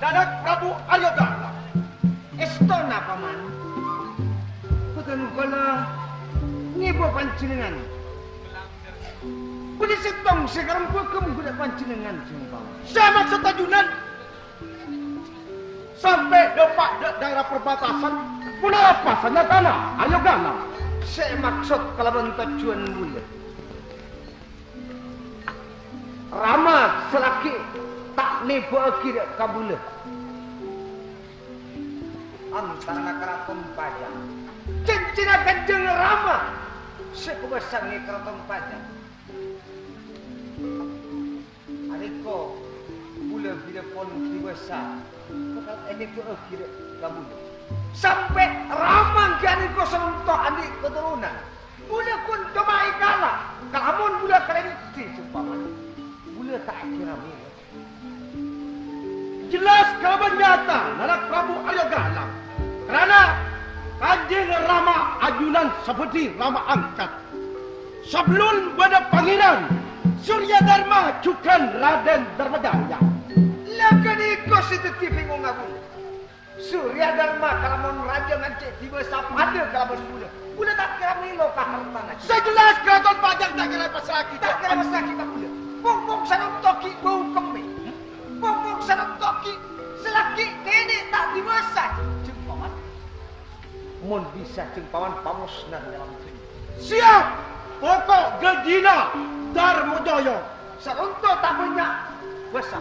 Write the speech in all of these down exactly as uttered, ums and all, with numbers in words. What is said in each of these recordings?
Dana Prabu Arya Galang. Èstona, Paman. Bhâdhân kaulâ ngèbâ panjhennengngan. Bâdâ sèttong sè karembhâghâ mongghu dâ' panjhennengngan, Jhung Paman. Sè maksod ajunan? Sampè' dâpa' dâ' daerah perbatasan. Ponapa sanyatana, Arya Galang? Sè maksod kalabân tojjhuwân bulâ. Rama salaghi ta' nèbâ'aghi dâ' kabulâ antarana Karaton Pajang. Cèncènna Kanjeng Rama sè kobâsa'aghi Karaton Pajang. Arèko bulâ bilâ pon dibâsa bhâkal ènèbâ'aghi dâ' kabulâ. Sampè' Rama ghi' arèko saronto' andi' katoronan. Bulâ ghun coma èkala', kalamon bulâ kalènèddhi, Jhung Paman. Bulâ ta' kèra mèlo. Jelas kalabân nyata, Nana Prabu Arya Galang. Karana Kanjeng Rama ajunan sabâdhi rama angkat. Sabellun bâdâ Pangèran Surya Darma jhughân Radèn Darmajaya. La ghânèka sè dhâddhi bingongnga bulâ. Surya Darma kalamon rajâ ngancè' dibâsa padâ kalamon bulâ. Bulâ ta' kèra mèlo ka hartana. Sè jelas Karaton Pajang ta' kèra èpassra'aghi. Ta' kèra èpassra'aghi ka bulâ. Pongpong saronto' ghi' bâu kemmè. Pongpong saronto' ghi' salaghi' kènè' ta' dibâsa, Jhung Paman. Mon bisa, Jhung Paman, pamosnana è alam dhunnya. Siap! Poko' ghâjhina Darmajaya. Saronto' ta' bânnya' bâsa,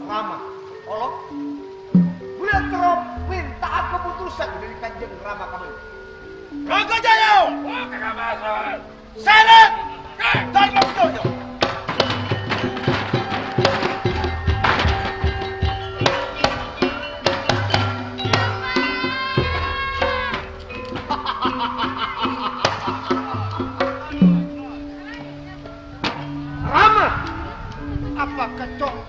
Rama. Olo. Bulâ terro mènta'a kaputusan dâri Kanjeng Rama kabâlâ. Rangga Jaya! Oke, Rama. Seret! Darmajaya! Rama! Apa kacong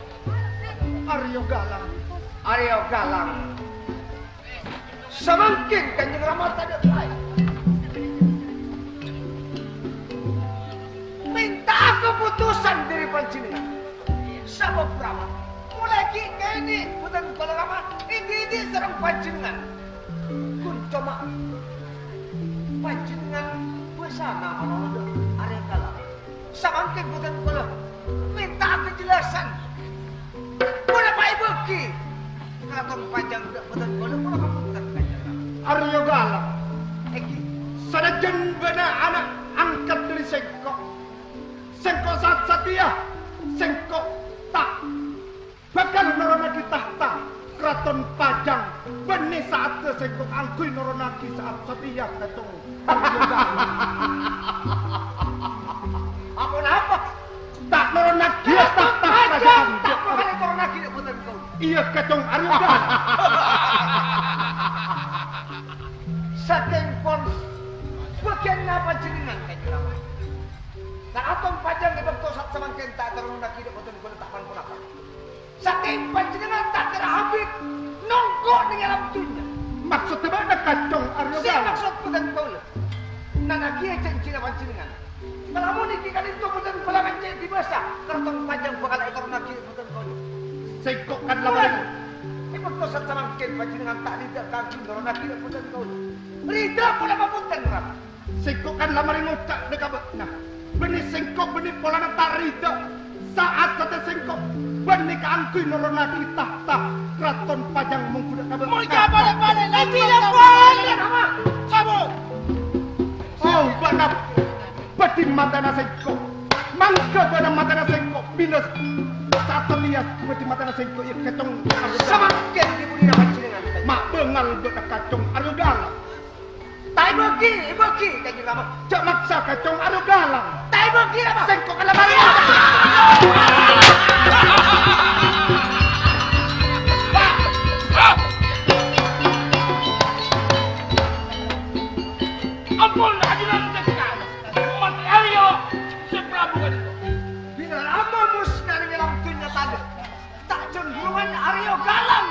Arya Galang? Arya Galang. Samangkèn Kanjeng Rama tadâ' laèn. Mènta'a kaputusan dâri panjhennengngan. Sabâb Rama, molaè ghi' kènè' bhunten kaulâ Rama, èdi-edi sareng panjhennengngan. Ghun coma panjhennengngan bâsana malolo dâ' Arya Galang. Samangkèn bhunten kaulâ mènta'a kajelasan. Ponapa èbâghi Karaton Pajang dâ' bhunten kaulâ, ponapa bhunten Kanjeng Ratu? Arya Galang. Èngghi. Sadhâjâna bâ'na ana' angkat dâri sèngko'. Sèngko' sat-satèya, sèngko' ta' bhâkal noronaghi tahta Karaton Pajang, bânnè sa'adda sèngko' kaangghuy noronaghi sa'at satèya, Kacong. Aponapa? Ta' noronaghi tahta Karaton Pajang, ta' bhâkal ètoronaghi dâ' bhunten kaulâ. Iyâ, Kacong, arèya. Sakèng pon bâgiyânna panjhennengngan, Kanjeng Ratu. Karaton Pajang è bâkto sa'at samangkèn ta' ètoronaghi dâ' bhunten kaulâ ta' pan-ponapa. Sakèng panjhennengngan ta' kèra abit nongko' neng alam dhunnya. Maksodda bâ'na, Kacong, arèya? Sè maksod bhunten kaulâ, nanaghiyâ jhânjhina panjhennengngan. Kalamon èngghi ka'dinto bhunten kaulâ ngancè' dibâsa, Karaton Pajang bhâkal ètoronaghi bhunten kaulâ. Sèngko' kan la marèng. È bâkto sa'at samangkèn panjhennengngan ta' rida kaangghuy noronaghi bhunten kaulâ. Rida ponapa bhunten, Rama? Sèngko' kan la marè ngoca' dâ' ka bâ'na, bânnè sèngko' bânnè polana ta' rida. Sa'at satèya sèngko' bânnè kaangghuy noronaghi tahta Karaton Pajang mongghu dâ' ka bâ'na. Mon ka bâlâ-bâlâ, lagi ya, Pak. Sabun. Oh, bâ'na bâdhi matana sèngko'. Mangghâ bâ'na matana sèngko', bilâ sa'at satèya bâdhi matana sèngko', iyâ, Kacong. Samangkèn èbudi panjhennengngan. Ma' bângal bâ'na, Kacong, arèya Galang. Ta' èbâghi, èbâghi, Kanjeng Rama. Jhâ' maksa, Kacong, arèya Galang. Ta' èbâghi, Rama. Sèngko' kan la marèng. Ampon, ajunan cekka. Matè arèya sè Prabu ka'dinto. Bilâ Rama musnana neng alam dhunnya tadâ'. Ta' jhângghulungan arèya Galang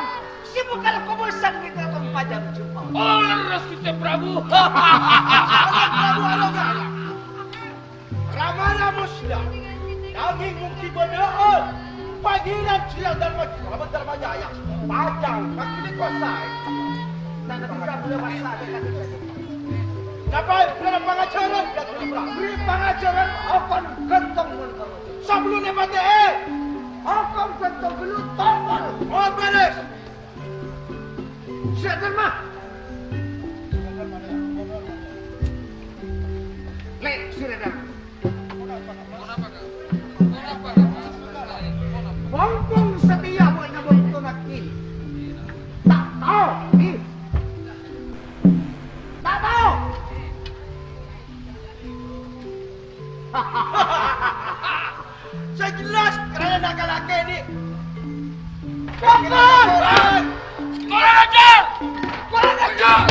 sè bhâkal kobâsa neng Karaton Pajang, Jhung Paman. Oh, lerres, Ghustè Prabu. Prabu Arya Galang. Ramana musna. Nangèng mon ghi' bâdâ'â Panjhennengngan Surya Darma, Darma Jaya, pajhâng, paguli kosa. Napa bhâdhân pangajhârân? Bherri' pangajhârân, hokom ghântong mon. Sabellunna patè'è, hokom ghântong ghâllu tongkol. Oh, bherrès. Surya Darma. Lè', Surya Darma. Pongpong satèya bâ'na bâkto nèka. Ta' tao, Ki. Ta' tao. Sè jelas, karana nakalakè, Dik. Pongpong! Kurang ajar! Kurang ajar!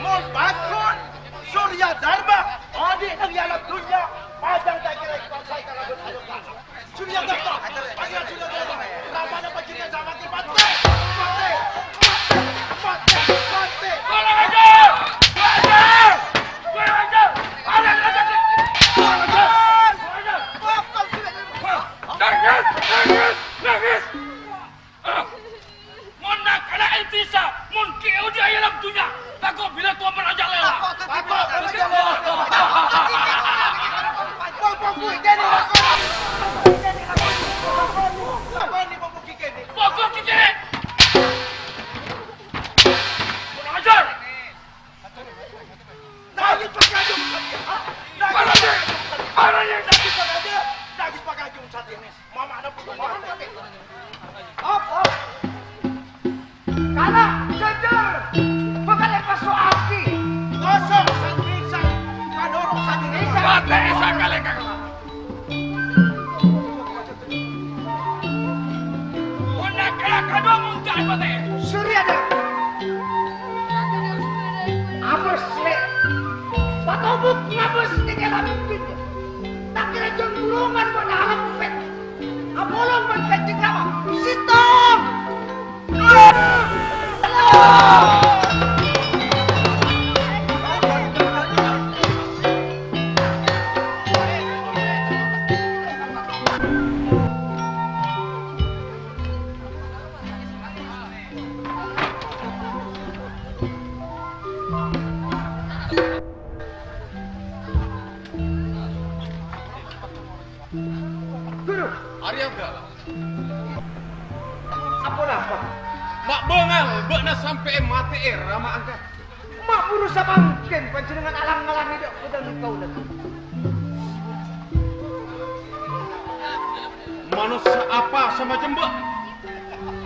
Mon bhâghus, Surya Darma, odi' neng è alam dhunnya, pajhâng ta' kèra èkowasaè kalabân ayoga. Surya Darma, Pangeran Surya Darma, ramana panjhennengngan sè matè, matè, matè, matè, matè. Kurang ajar! Kurang ajar! Kurang ajar! Kurang ajar! Kurang ajar! Kurang ajar! Nangès! Nangès! Nangès! Mon na'-kana' èntisa, mon ghi' odi' è alam dhunnya, tako' bilâ towa marajalela. Tako' marajalela. Pongpong bhuwi kènè, tako'. Apa ni pongpong bhuwi kènè? Pongpong bhuwi kènè. Kurang ajar. Nangès pakajhung satèya. Nangès pakajhung satèya. Nangès pakajhung satèya. Mamana putus. Hop, hop. Kala, jhujhur. Bhâkal èpaso'aghi. Kosong sandhisan. Padorong sandhisan. Patè sakalè kang. Mon na'-kana' kadhuwâ mon ta' èpatè'è. Surya Darma. Abâs, Lè'. Patobuk ngabâs neng è langngèt. Ta' kèra jhân bulungan bân alempèt. Apolong bân Kanjeng Rama. Sèttong! Ghuru! Arya Gala. Ampon apa? Ma' bângal bâ'na sampè' matè'è Rama Angga. Ma' buru samangkèn panjhennengngan alang-ngalangè dâ' bhâdhân kaulâ. Manossa apa samacem bâ'?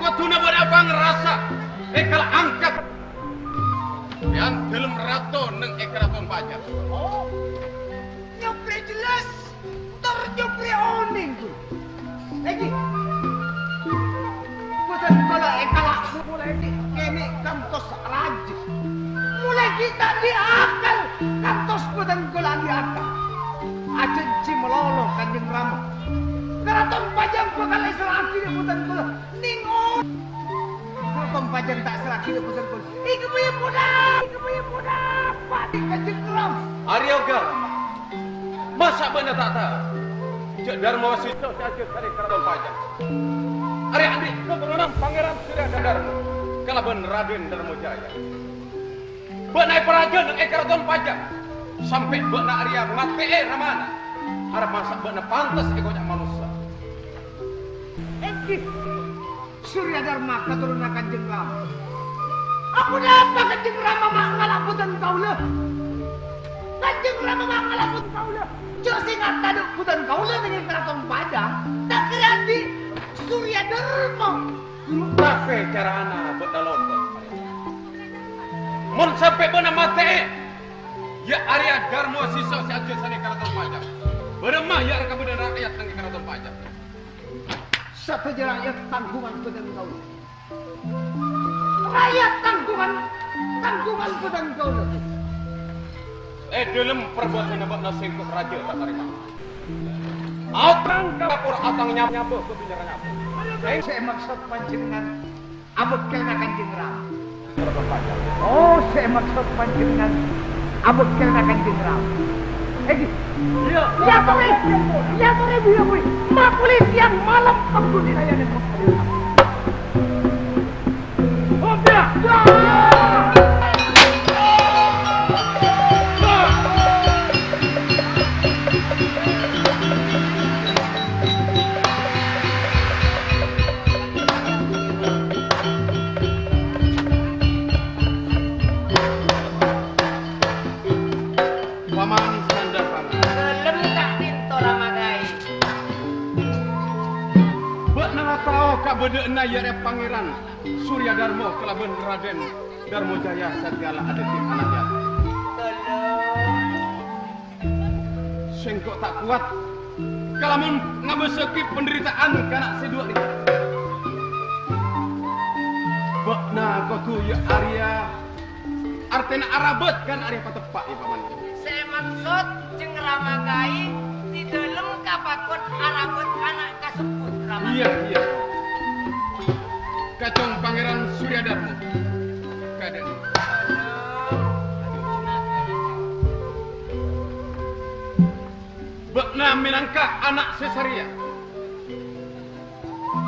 Kodhuna bâ'na pangrasa èkala angkat. Biyân dhâlem rato neng è Karaton Pajhân. Oh, nyoprè jelas, tor nyoprè onèng, Ghuru. Èngghi. Bhâdhân kaulâ èkala' molaè dhi' kènè' kantos rajâ. Molaè ghi' ta' andi' akal kantos bhâdhân kaulâ andi' akal. Ajhânjhi malolo Kanjeng Rama. Karaton Pajhân bhâkal èserra'aghi dâ' bhâdhân kaulâ. Nèng o-, Karaton Pajhân ta' serra'aghi dâ' bhâdhân kaulâ. Èngghi bhâi poda, èngghi bhâi poda, Patè Kanjeng Ram. Arya Gala, masa' bâ'na ta' tao jhâ' Darma Wasesa sè ajhâr sarè Karaton Pajhân? Arèya andi' katurunan Pangèran Surya Darma kalabân Radèn Darma Jaya. Bâ'na èparajâ neng è Karaton Pajhân, sampè' bâ'na arèya matè'è ramana. Arapa masa' bâ'na pantes èkoca' manossa? Èngghi, Surya Darma katurunan Kanjeng Rama. Aponapa Kanjeng Rama ma' ngala' bhâdhân kaulâ? Kanjeng Rama ma' ngala' bhâdhân kaulâ. Jhâ' sè ngatadâ' bhâdhân kaulâ neng è Karaton Pajhân, ta' kèra andi' Surya Darma. Tapè carana bâ'na lopot. Mon sampè' bâ'na matè'è, iyâ arèya Darma Wasesa sè ajhâr sarè Karaton Pajhân. Bârâmma iyâ rèng kabâdâ'ân ra'yat neng è Karaton Pajhân? Sadhâjâ rakyat tangghungan bhâdhân kaulâ. Rakyat tangghungan, tangghungan bhâdhân kaulâ. È dhâlem parbuatanna bâ'na sèngko' rajâ ta' tarèma. Atang ka pora atang nyab-, nyabâ kodhu nyerrang abâ'. Sè maksod panjhennengngan abhâkkèlna Kanjeng Rama. Oh, sè maksod panjhennengngan abhâkkèlna Kanjeng Rama. Èngghi. Iyâ. Iyâ, torè. Iyâ, torè, bhiyâ, bhiyâ. Makulè sèyang malem paggun èlayani. Paman Sandapang. Gelem ta' pinto, Rama Kaè. Bâ'na la tao kabâdâ'ânna iyâ rèya Pangèran Suryadarma kalabân Radèn Darmajaya satèya la adhâddhi ana' yatim. Tolong. Sèngko' ta' kowat kalamon ngabâsaghi pandhârita'an ka ana' sè duwâ' rèya. Bâ'na kodhu iyâ arèya, artèna arabât ka ana' rèya pateppa', yâ, Paman. Sè maksod jhâng Rama Kaè, è dhâlem kapakon arabât ana' kasebbhut, Rama. Iyâ, iyâ. Kacong Pangèran Suryadarma. Kadhâng. Bâ'na mènangka ana' sè sarèya.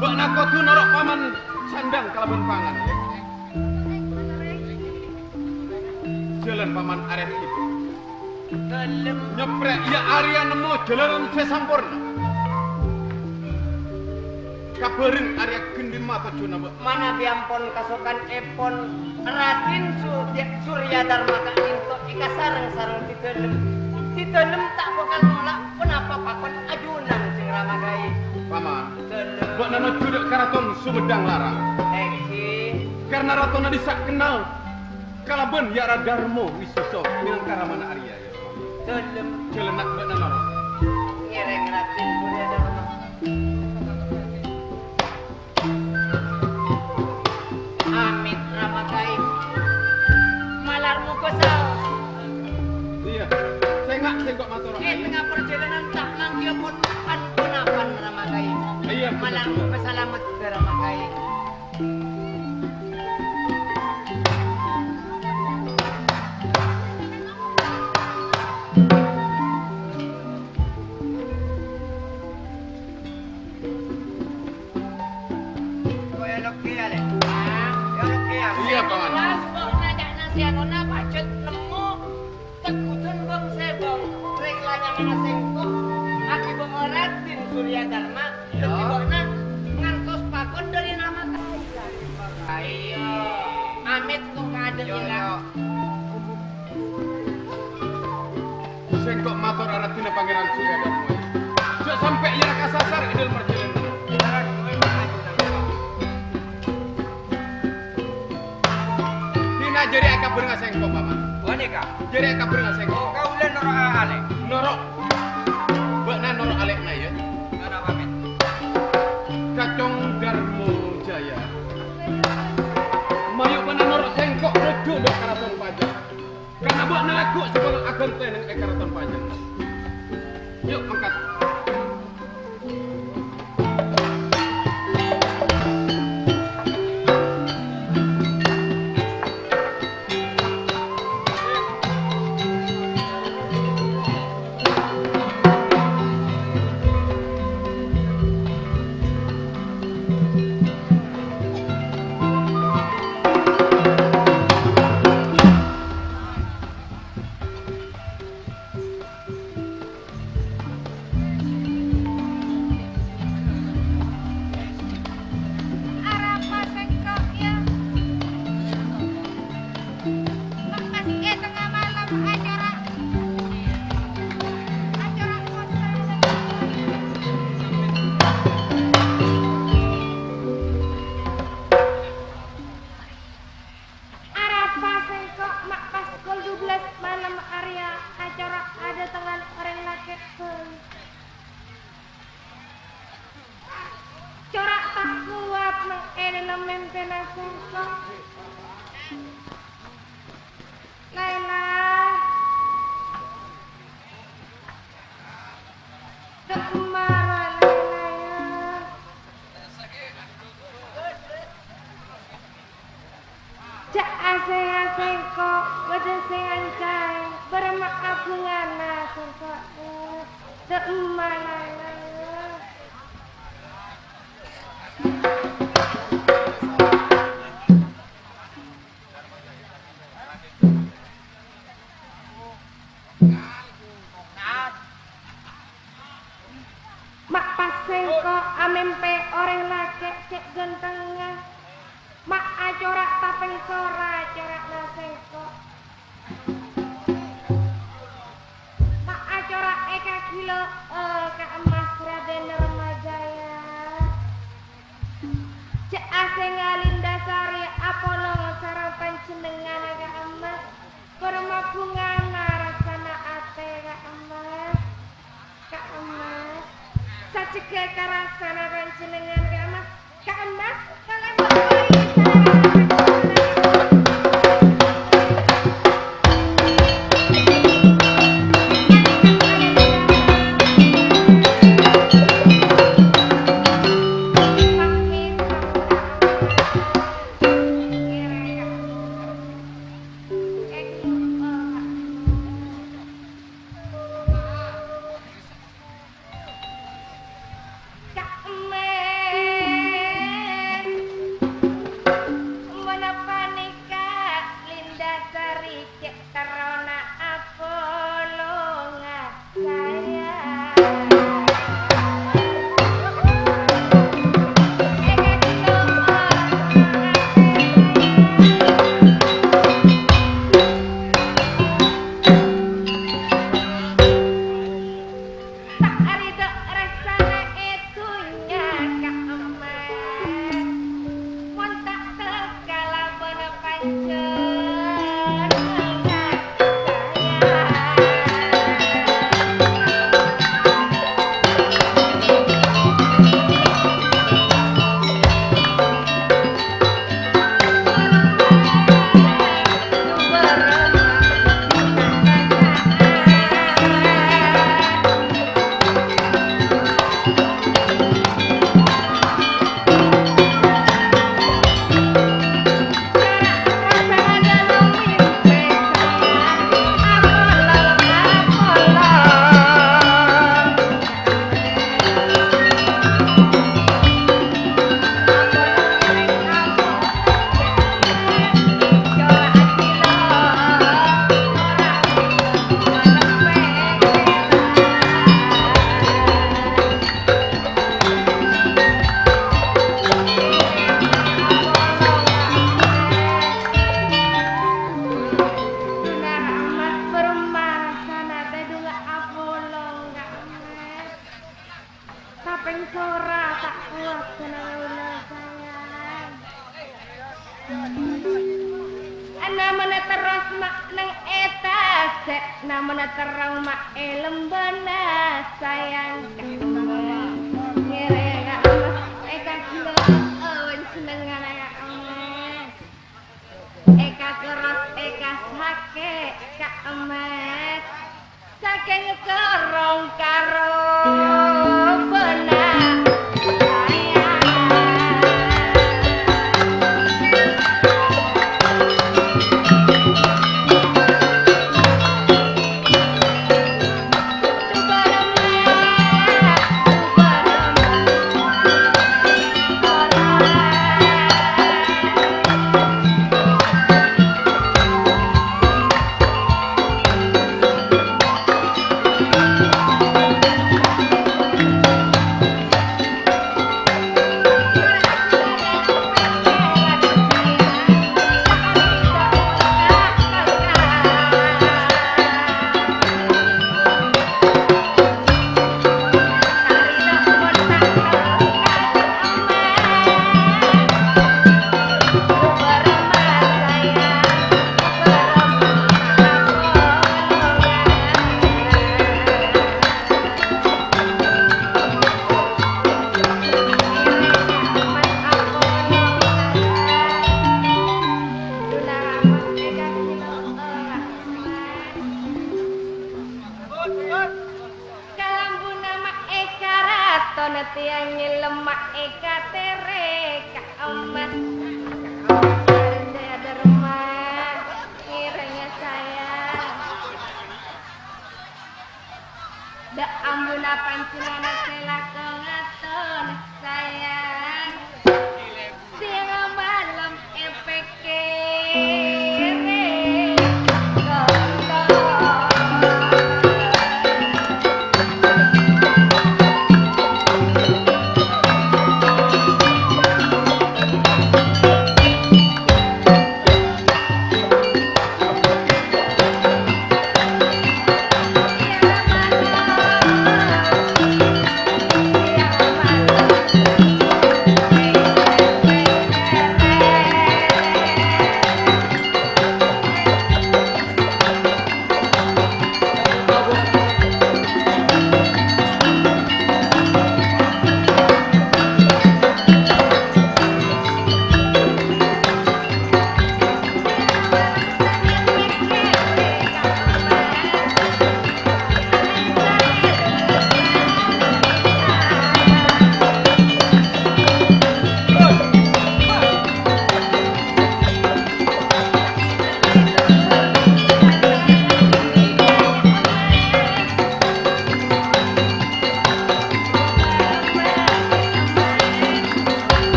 Bâ'na kodhu noro' Paman sandhâng kalabân pangan, yâ. Jhâlân Paman arèya ghi'. Gelem. Nyeprè' iyâ arèya nemmo jhâlân sè samporna. Kabhâreng arèya ghândhimma tojjhuna bâ'. Manabi ampon kasokanèpon Radèn Su-, Suryadarma ka'dinto èkasareng sareng Dhidhâlem. Dhidhâlem ta' bhâkal nolak ponapa pakon ajunan, Jhâng Rama Kaè. Paman, Dhidhâlem. Bâ'na nojjhu dâ' Karaton Sumedhâng Larang. Èngghi. Karna ratona dhisa' kennal kalabân Yara Darmo Wisoso mènangka ramana arèya, yâ. Dhâlem. Jhâlânna bâ'na noro'. Ngèrèng Radèn Suryadarma. Amit Rama Kaè. Malar moghâ saos. Iyâ, sènga', sèngko' mator. È tengnga parjhâlânan ta' manggiyâ pon pan-ponapan Rama Kaè. Iyâ, bener. Malar moghâ salamet, Rama Kaè. Iyâ, Paman. Pas kok ngajak nasèhatona pajhât nemmo. Tegguton bâng-sèbâng, rèng lanyamana sèngko', aghibâ Radèn Suryadarma, iyâ. Tegghi bâ'na ngantos pakon dâri Rama Kaè. Iyâ. Amit kok kaadâ' iyâ, ila. Iyâ. Sèngko' mator aradina Pangèran Suryadarma. Jhâ' sampè' iyâ kasasar è dhâlem parjhâlânan. Dina jârèya èkabhârengnga sèngko', Paman. Ghânèka? Jârèya èkabhârengnga sèngko'. Oh, kaulâ noro' alè'. Noro'. Bâ'na noro' alè'na, yâ. Noro' pamèt. Kacong Darmo Jaya. Mayu' bâ'na noro' sèngko' rojhu dâ' Karaton Pajang. Karna bâ'na lagghu' sè bhâkal aghântè neng è Karaton Pajang. Yu, mangkat. Arapa sèngko', yâ? Pas è tengnga malem acara, acara poster. Mangkèn la mèmpèna sèngko'. Laila. Dâ' emma rowa Laila, yâ. Jhâ' asènga sèngko', bâdâ sè ngancaè, bârâmma abhungana sèngko', yâ. Dâ' emma Laila, yâ. Ma' pas sèngko' amèmpè orèng lakè' cè' gantèngnga. Ma' acora' tapèng sora cora'na sèngko'. Ma' acora' èkaghilâ'â ka emmas Radèn Narmajaya. Jhâ' asènga Lindasari apolong sareng panjhennengngan ka emmas. Bârâmma bhungana rassana atè ka emmas. Ka emmas. Sajjhegghâ ka rassana panjhennengngan ka emmas. Ka emmas. Ka emmas. Ka emmas. Mon panèka Lindasari cè' terrona apolonga sayang. Ta' arèdhâ rassana è dhunnya ka emmas. Mon ta' tèka labâna panjhennengngan sayang. Dunar emmas permana sana tadunga apolong ka emmas. Tapèng sora ta' kowat kana kaulâ sayang. Namana terros ma' neng è tasè', namana terrong ma' è lembâna sayang. Ngèrèng ka emmas, èkaghilâ'â panjhennengngan ka emmas. Èkakerros, èkasakè' ka emmas. Sakèng kerrong karobâna sayang.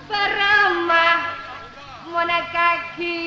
Barama monakagi.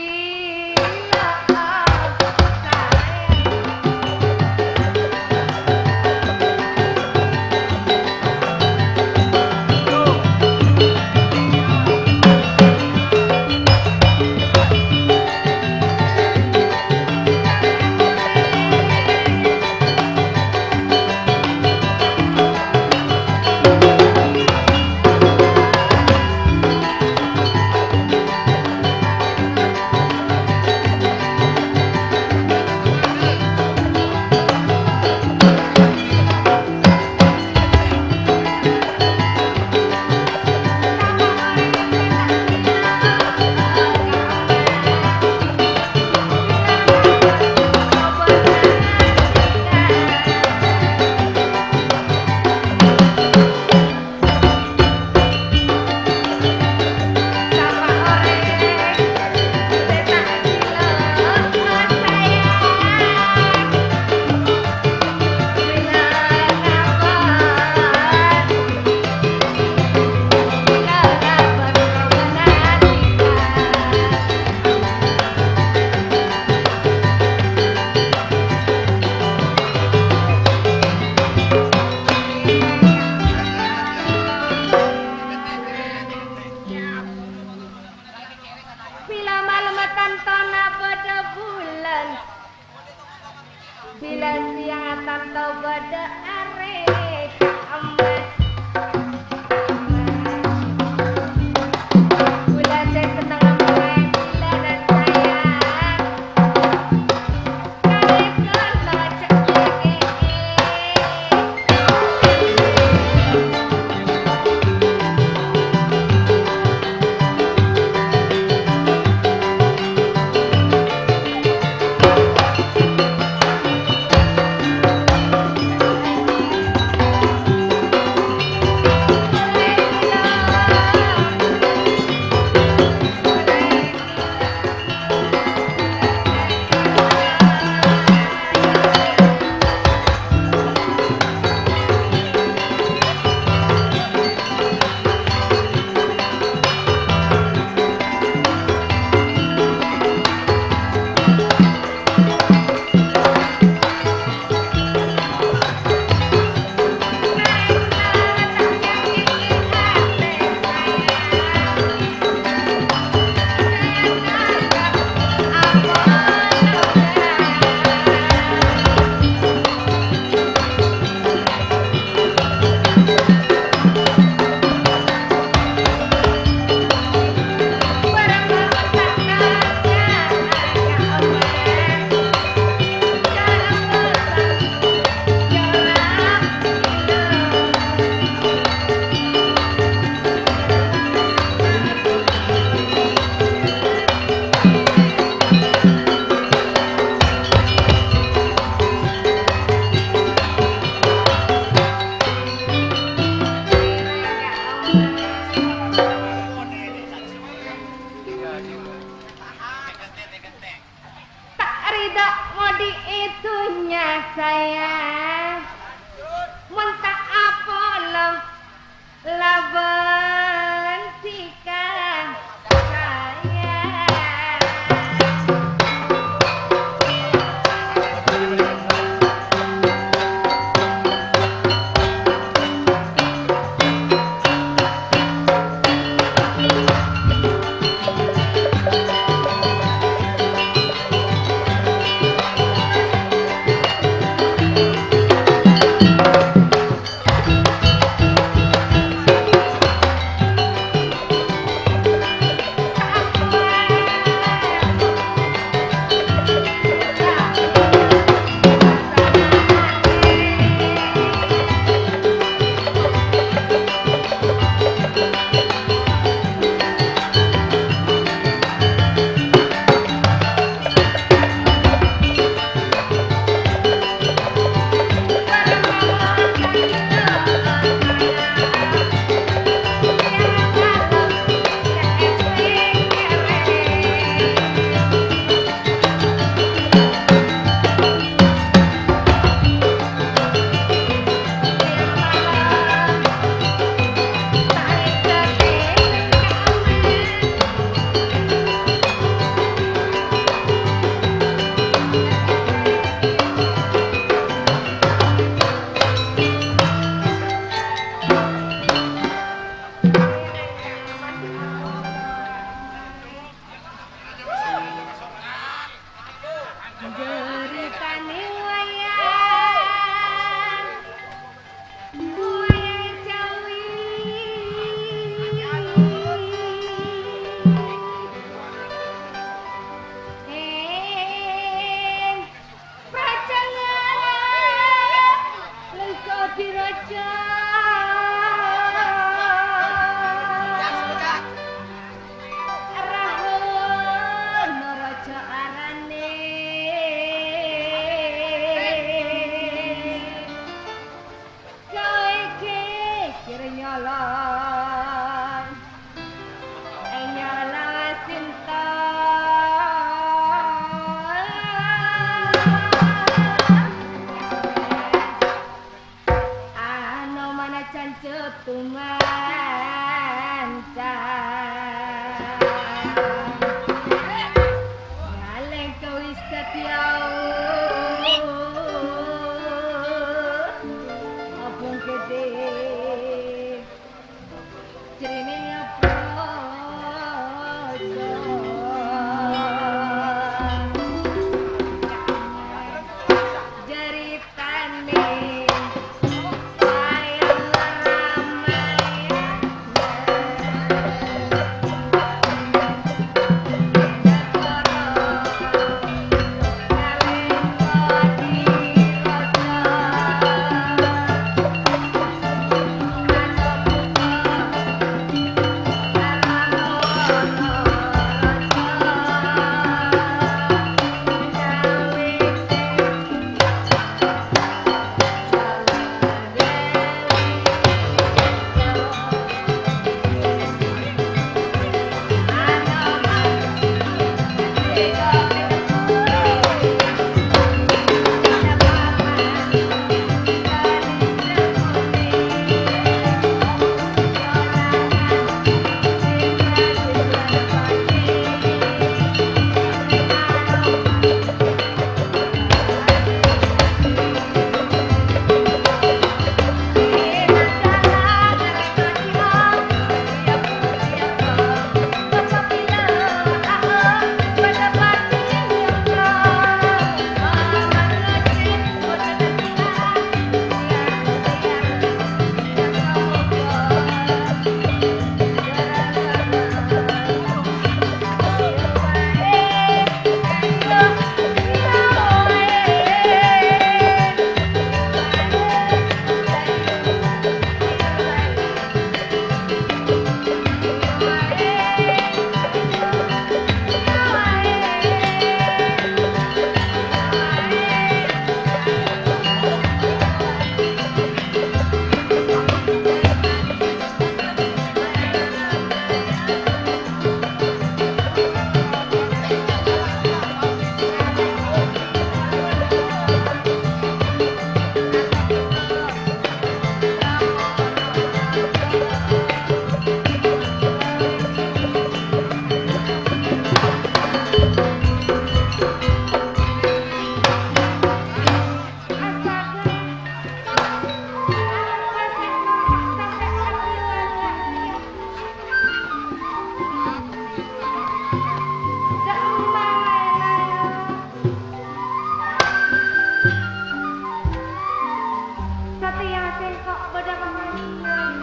Satèya sèngko' bâdâ pangajiân.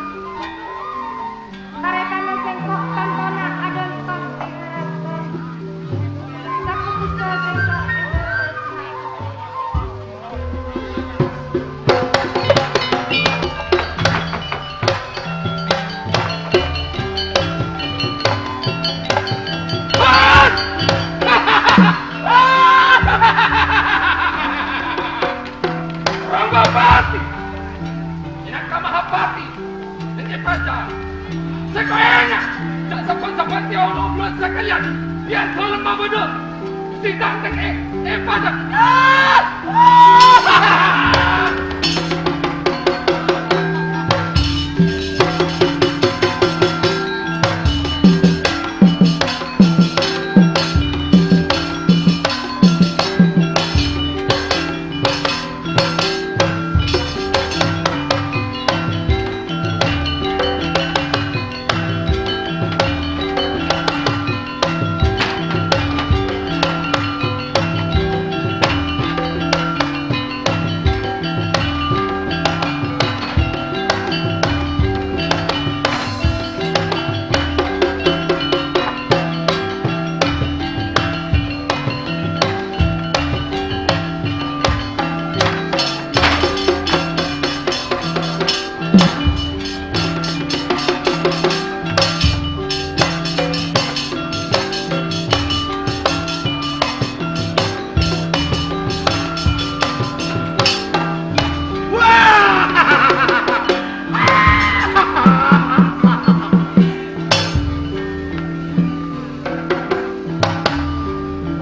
Tarètanna sèngko' tantona adântos è harapon. Saputusa sèngko' è bârâs. Rama Pati! Inaka Mahapati! Nèngkè paca! Sèngko' ènga'! Ja' sabbhân-sabbhân tèolo bulan sakalèyan! Biyar dhâlemma bâdâ! Sè ta' tèngkè, è paca!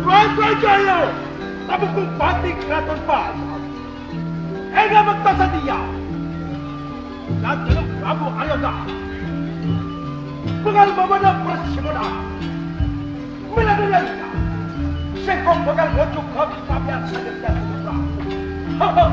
Raja Jaya, Prabu Bupati Keraton Batam. Ènga' bâkto satèya, Raja Prabu Aryoka bhâkal mabâdâ parsimonnan. Mèla dhâri arèya, sèngko' bhâkal ngojuk ka pèyan sakalèyan, Prabu.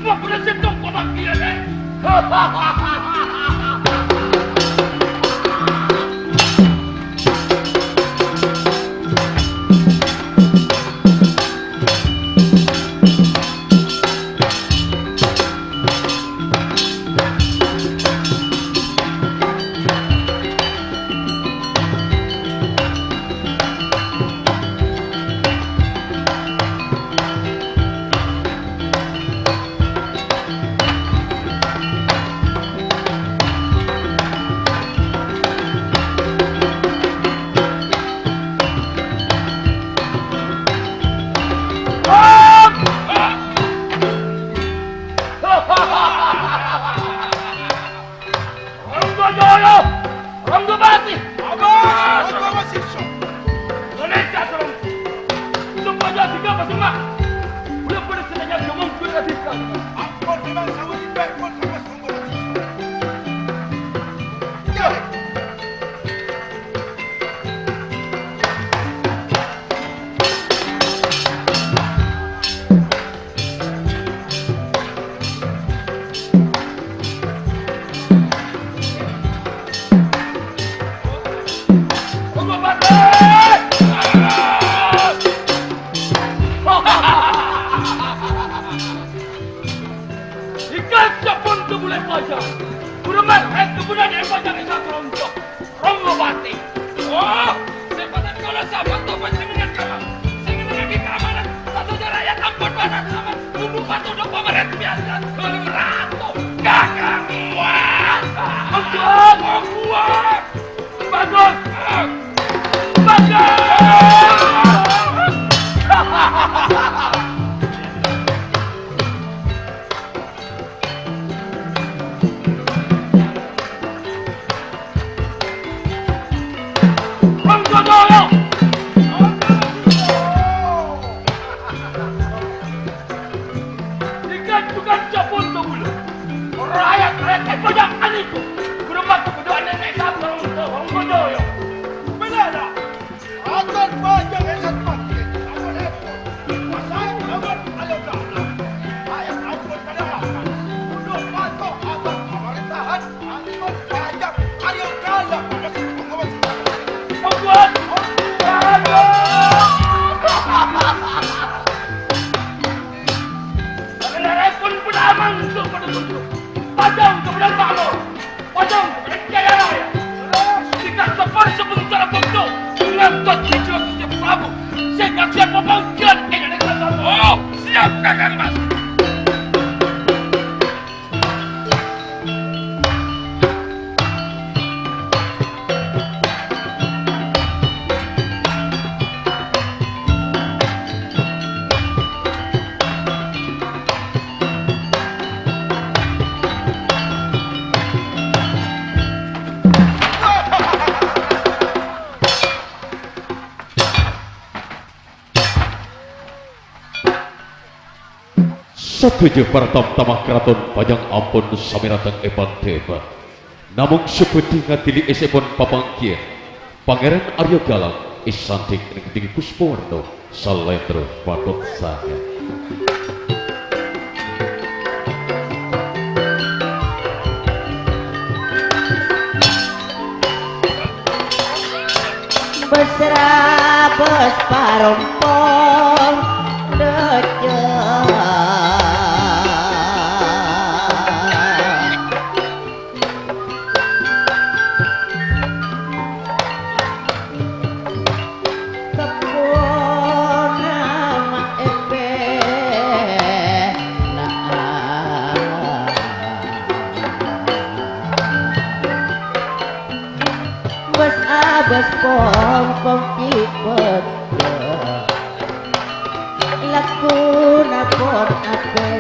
Bener sèttong kotak iyâ, Dek. Ronggo Jaya, Ronggo Pati. Abas, Ronggo Masisa. Indonesia, Ronggo. Untuk Raja Dika Pasuma. Udah pada sengaja ngomong gue Radika. Ampun, memang sawit baik pun sama Ronggo Masisa. Ya. Ikan capon kebulai pajak. Kuremar, eh, kebunan yang pajak, eh, satu rontok. Ronggo Pati. Oh, sè patè kaulâ sampè' to panjhennengngan, Kang. Sè ngennengngaghi kaamanan sadhâjâ rakyat ampon bâdhân aman. Bumbu patodhâ pamarènta biyasa. Ghâllu rato. Kakang Wah. Ampon. Ampon. Bagus. Bagus. Rakyat-rakyat è koja'an nèko. Ghuru bâto bâdâ anèna è sabâ Ronggo Jaya. Bhender, Ra'. Raton Bajang Esat Pati, ampon èpon dikuasai abâ' Ayo Dana. Rakyat ampon padâ mapan. Tunduk patuh abâ' pamarèntahan Raton Bajang Ayo Dana. Monggo, Mas. Monggo. Sakalèrèpon padâ amanto padâ tunduk. Pajâng ka Bendhâr Makmur. Pajâng ka Bendhâr Jaya Raya. Tika sepon sebentar waktu. Ngantos dijawab Gusti Prabu. Sehingga siap pemanggilan ini dengan. Oh, siap, Kakang Mas. Sadhâjâ para tam-tama karaton panjhâng ampon samè rajâng èpandhâpa. Namong sè bhâdhi ngadili èssèpon papangghiyân, Pangèran Arya Galang èsandhing neng bhâdhingè Puspawarna, salèndro patot sanga. Bâs-rabâs parompong dâjâ. Kebbhunna ma' èpèna'a. Bâs-abâs pong-pong kèbât. Lakona pon apè.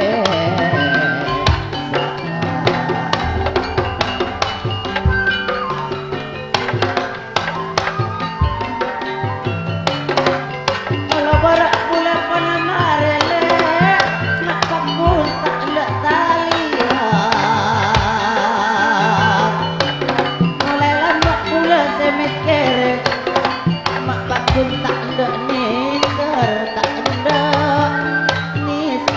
Kala bârâ' bulâ panammarè, lè', ma' paggun ta' ella' talèya. Molaè lambâ' bulâ sè mèkkèrè, ma' paggun ta' endâ' nèser, ta' endâ' nèser.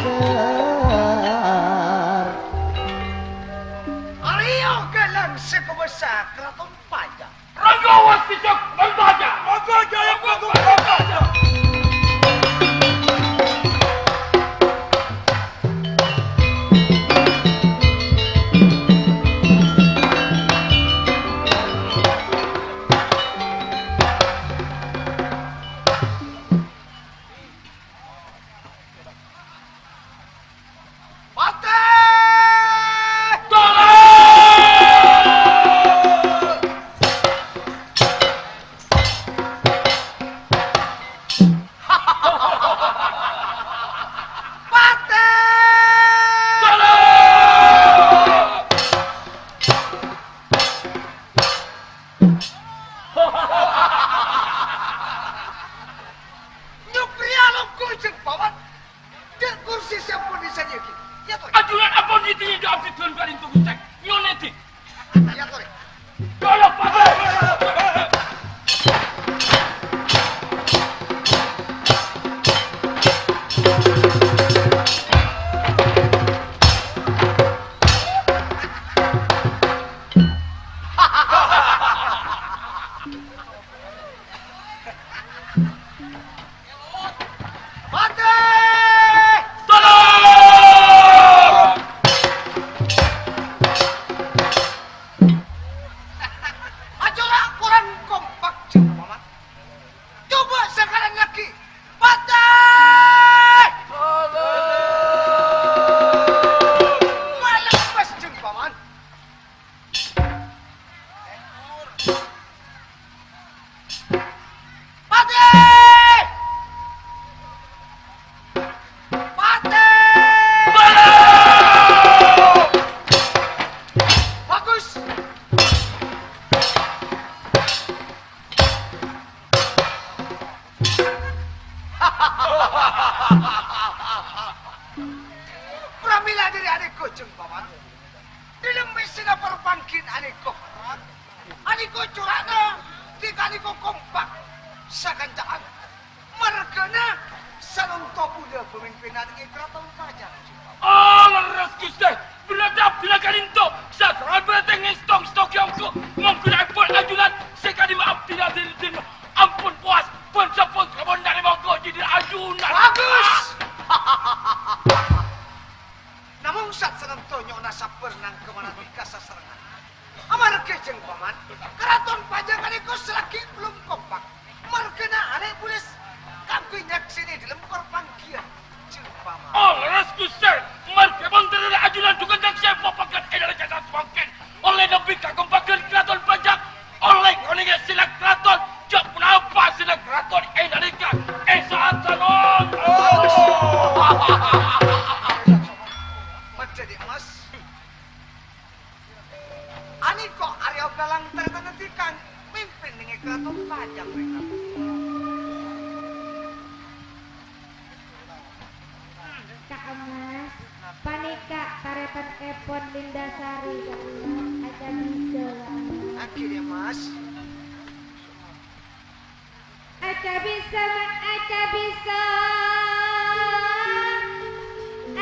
Patè! Patè! Nyupriya longghu, Jeng Paman. Dâ' kursi sè ampon èsadhiyâaghi. Iyâ, torè. Ajunan ampon èsadhiyâaghi abdhi dhân ka'dinto, Ghustè. Nyo'on èdhi. Iyâ, torè. Kaya patè. Patè! Tolong! Aja la korang kompak, Jeng Paman. Coba sakalèn lagi. Patè! Tolong! Maleppas, Jeng Paman. Patè! Patè! Bagus! Pramila dhâri anèko, Jeng Paman. Dhâlem mèsèna parpangghiyân anèko. Anèko cora'na, dhika anèko kompak. Sakanca'an. Marghâna sanonto bulâ pamimpinna è Karaton Pajang. Oh, lerres, Ghustè. Bârâ abdhina ka'dinto. Sasra bâtè ngèstong-èstongi ongghu. Mon ghulâ èpon ajunan sè ka'dimma abdhina dhin-dhin ampon powas. Bân sampon kabân dâri mongko jhâdhiyâ ajunan. Bagus! Namong sat sanonto nyo'ona sabbhâr nangghâ mananti kasasarengngan. Amarghâ, Jeng Paman, Karaton Pajang anèko salaghi bellum kompak. Marghâna arè' bulis kaangghuy nyaksènè dhâlem parpangghiyân, Jeng Paman. Oh, lerres, Ghustè. Marghâ mon dhâri ajunan dhukon nyaksè pagghun è dâlem cacat samangkèn. Ollè nebbhi kakompaghân Karaton Pajang. Ollè ngonèngè sèla karaton. Jhâ' ponapa sèla karaton è nalèka è sa'at sanon. Majjhâdhi, Mas. Anèko arèya bhâlâng tarètan dhika mimpin nèngè Karaton Pajang, rèng. Ka' Emas, panèka tarètanèpon Lindasari, ka' Emas, acabi sè, ka' Emas. Aghi, ya, Mas. Acabi sè, Ma', acabi sè.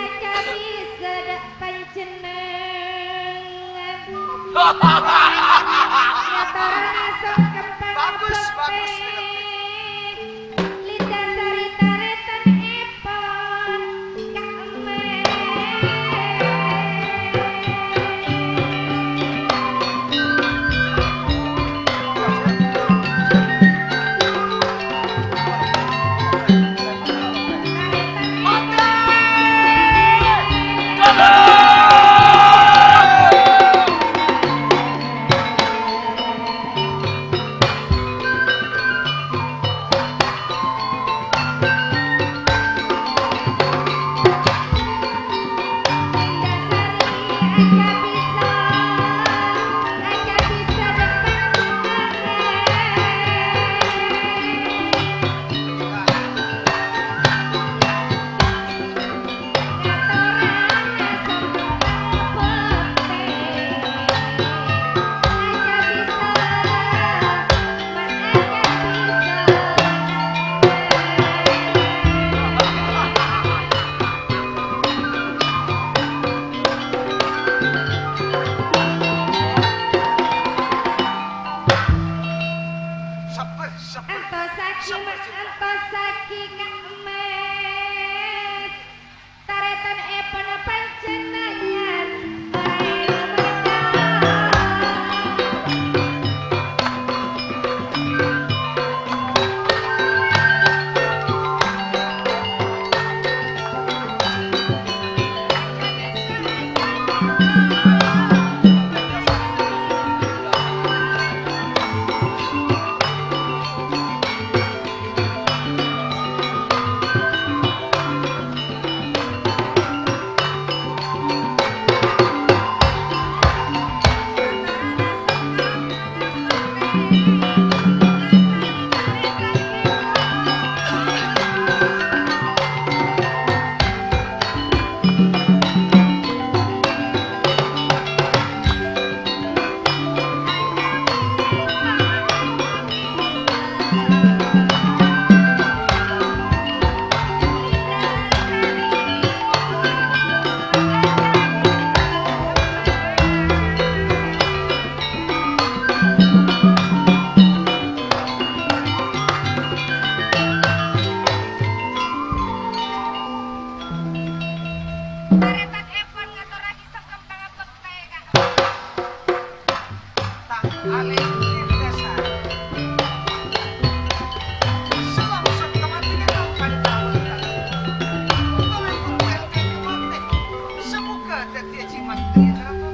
Acabi sè dâ' panjhennengngan. Ngatorana songkem Bagus, bagus, film. Lindasari tarètanèpon ka' Emas. Sabbhâr, sabbhâr. Antosaghi, sabbhâr, ma-, Cinta. Antosaghi, Kang Mas. Tarètanèpon panjhennengngan. Maraè mangkana. Tarètan èpon ngatorraghi sengkem pangabhâktè, Kang. Tang alè' dhasa. Selangsung kematian yang paling tahu. Tolong kumpulkan mati. Semoga dhâddhiyâ jimat dhâri neraka.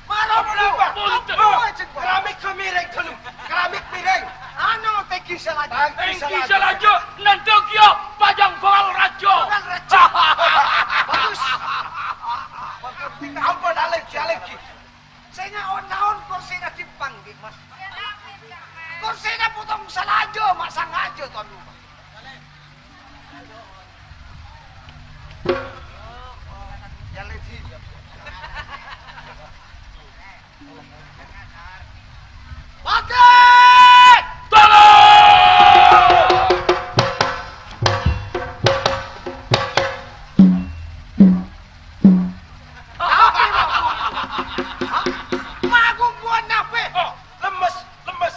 Mara, mara, mara. Punten. Keramik miring, Gunung. Keramik miring. Anu, tèngghi salaja. Tèngghi salaja. Nandhâ kèya pajhâng bhâkal rajâ. Bhâkal rajâ. Bagus. Ampon, alènggi, alènggi. Sè ngaon-ngaon korsèna dimpang, Mas. Korsèna potong salaja, ma' sangaja, Tuan Guru. Ya, Lady. Pakai! Tolong! Apa, Pak? Hah? Magu buat nape? Oh, lemes, lemes.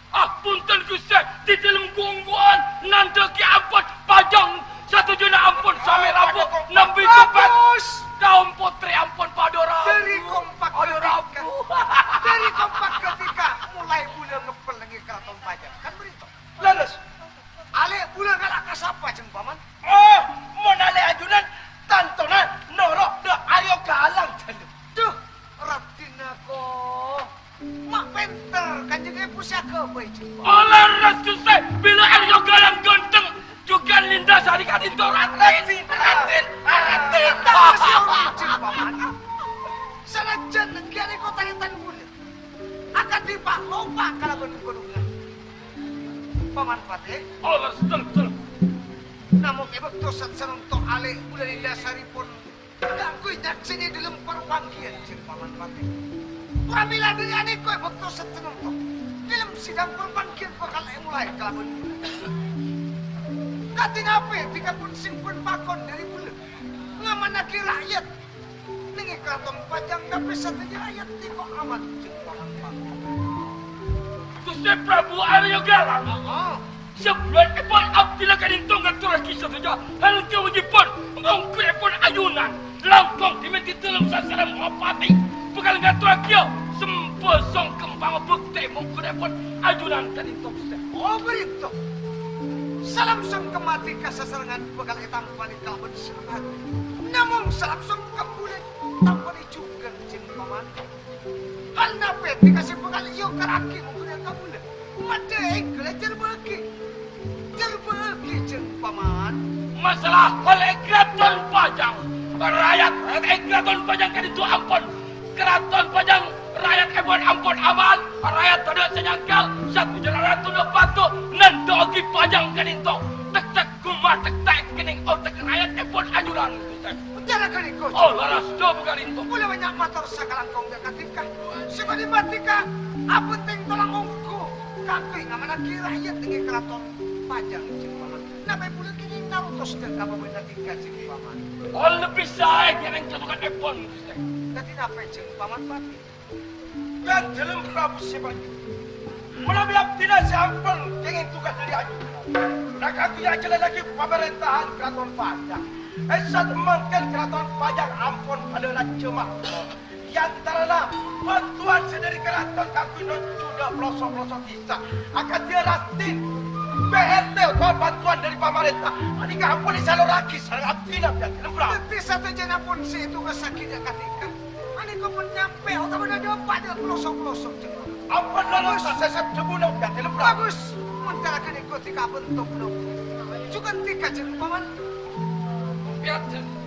Ah, punten, Guste, di dâlem gonggongan nandhâ kèya ampon pajhâng sadhâjâna ampon samè rabu nembi jepet. Bagus. Kaum pottrè ampon padâ rabu. Dâri kompak ketika. Dâri kompak ketika mulai bulâ ngeppel neng è karaton pajhâng. Kan bârito? Lerres. Alè' bulâ ngala' ka sapa, Jhâng Paman? Oh, mon alè' ajunan, tantona noro' dâ' Aryo Galang, Jhâng. Duh, raddhinna ko. Ma' pènter, Kanjeng Èbhu sè aghâbây, Jhâng Paman. Oh, lerres, Guste. Bilâ Aryo Galang ghântheng, jhughân Linda Sari ka'dinto raddhin. Raddhin. Raddhin. Raddhin. Raddhin. Jhâng Paman. Sanajjhân èngghi arèya tarètan bulâ. Akadhi palopa kalabân ghuluna. Paman Patè. Allah, sèttèng, sèttèng. Namong è bâkto sat-sanonto alè' bulâ Linda Sari pon kaangghuy nyaksènè dâlem parpangghiyân, Jhâng Paman Patè. Pramèla dâri anèko è bâkto sat-sanonto dâlem sidang parpangghiyân bhâkal èmolaè kalabân bulâ. Kadhi napè dhika pon sè pon pakon dâri bulâ? Ngamannaghi ra'yat neng è karaton pajhâng, tapè sadhâjâ ra'yat nèko aman, Jhâng Paman Patè. Guste Prabu Arya Galang. Heeh. Sabellunna èpon abdhina ka'dinto ngatorraghi sadhâjâ hal kawâjibhân, mongghurèpon ajunan langkong dimènta dâlem sasarèm mapatè bhâkal ngatorraghi sembhâ songkem pangabhâktè, mongghurèpon ajunan ka'dinto, Guste. Oh, bârito. Salangsung kemma dhika sasarengngan bhâkal ètampanè kalabân Namong salangsung kembulâ tampani jhughân, Jhâng Paman. Hal napè dhika sè bhâkal èokarraghi mongghuna ka bulâ? Maddhâ èngghâl èjhârbâ'âghi. Jhârbâ'âghi, Jhâng Paman. Masalah hal è karaton pajhâng, ra'yat è karaton pajhâng ka'dinto ampon karaton pajhâng, ra'yat èpon ampon aman, ra'yat tadâ' sè nyangkal, sabhujâr ratu nèpatto nandhâ'aghi pajhâng ka'dinto. Tek-tek gumma tek-tek kennèng otek ra'yat èpon ajunan, Guste. Cara ghâniko. Oh, lerres, coba ka'dinto. Kaulâ bânnya' mator sakalangkong dhâ' ka dhika. Sè bâdhi maddhika, apèntèng tolang ongghu kaangghuy ngamannaghi ra'yat neng è karaton pajhâng, Jhâng Paman. Napè bulâ kennèng Tos dhâ' ka pamènta tingka jeng Paman. Ollè bisa èghereng jatukan èpon, Ghustè. Dhâddhi napa jeng Paman Pati? Kan dalem Prabu Separjo. Manabi abdhina sè ampon kèngèng tugas dhâri aju. Nah, kaangghuy ajhâlannaghi pamarèntahan Karaton Pajang. È sa'at mangkèn Karaton Pajang ampon padâ rajâ makmur. È antarana bhântowan sè dhâri karaton kaangghuy nonjhu dhâ' pelosok-pelosok dhisa, akadhi Rastin, P R T otabâ bhântowan dhâri pamarènta, panèka ampon èsaloraghi sareng abdhina, Bidadari Lembra. Dhâddhi sadhâjâna pon sè ètugasaghi dhâ' ka tingka. Panèka pon nyampè otabâ napa dhâ' pelosok-pelosok, Jeng. Ampon, Bagus. Lorot sè sep dhâbuna, Bidadari Lembra. Bagus. Mon cara ghânèka tika bhânto, Bro. Jhughân tika, Jeng, Paman. Bidadari.